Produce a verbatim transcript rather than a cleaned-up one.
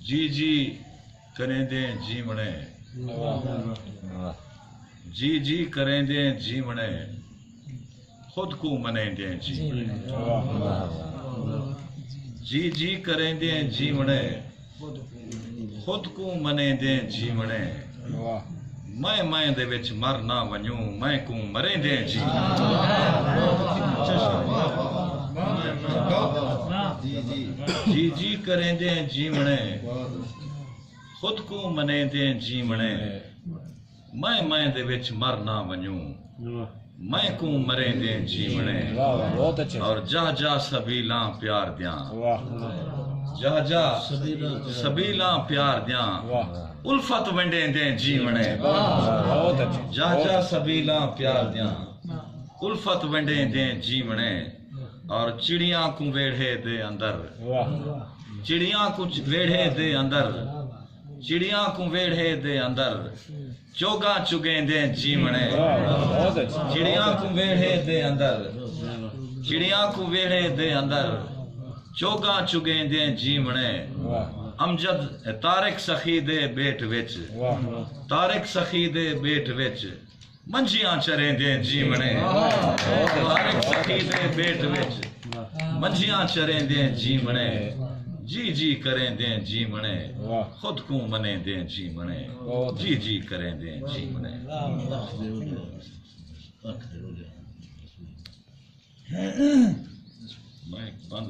جی جی کریندیں جیوݨے، جی جی کریندیں جیوݨے، خود کوں منیندیں جیوݨے۔ جی جی کریندیں جیوݨے، خود کوں منیندیں جیوݨے۔ میں میں دے وچ مر نہ ونڄوں، میں کوں مریندیں جیوݨے۔ جی جی کریندیں جیوݨے، خود کوں منیندیں جیوݨے۔ میں میں دے وچ مر نہ ونڄوں، میں کوں مریندیں جیوݨے۔ واہ، واہ، بہت اچھے۔ اور جاہ جاہ سبیلاں پیار دیاں۔ واہ۔ جاہ جاہ سبیلاں پیار دیاں۔ واہ۔ الفت ونڈیندیں جیوݨے۔ واہ، بہت اچھے۔ جاہ جاہ سبیلاں پیار دیاں، الفت ونڈیندیں جیوݨے۔ اور چڑیاں کوں ویڑھے دے اندر۔ واہ۔ چڑیاں کوں چ-، ویڑھے دے اندر، چڑیاں کوں ویڑھے دے اندر چوڳاں چڳیندیں جیوݨے۔ واہ، بہت اچھا۔ چڑیاں کوں ویڑھے دے اندر، چڑیاں کوں ویڑھے دے اندر چوڳاں چڳیندیں جیوݨے۔ واہ۔ امجد طارق سخی دے ٻیٹ وچ، واہ۔ طارق سخی دے ٻیٹ وچ منجھیاں چریندیں جیوݨے۔ واہ۔ طارق سخی دے ٻیٹ وچ منجھیاں چریندیں جیوݨے، جی جی کریندیں جیوݨے، واہ۔ خود کوں منیندیں جیوݨے، بہت۔ جی جی کریندیں جیوݨے۔ میں بند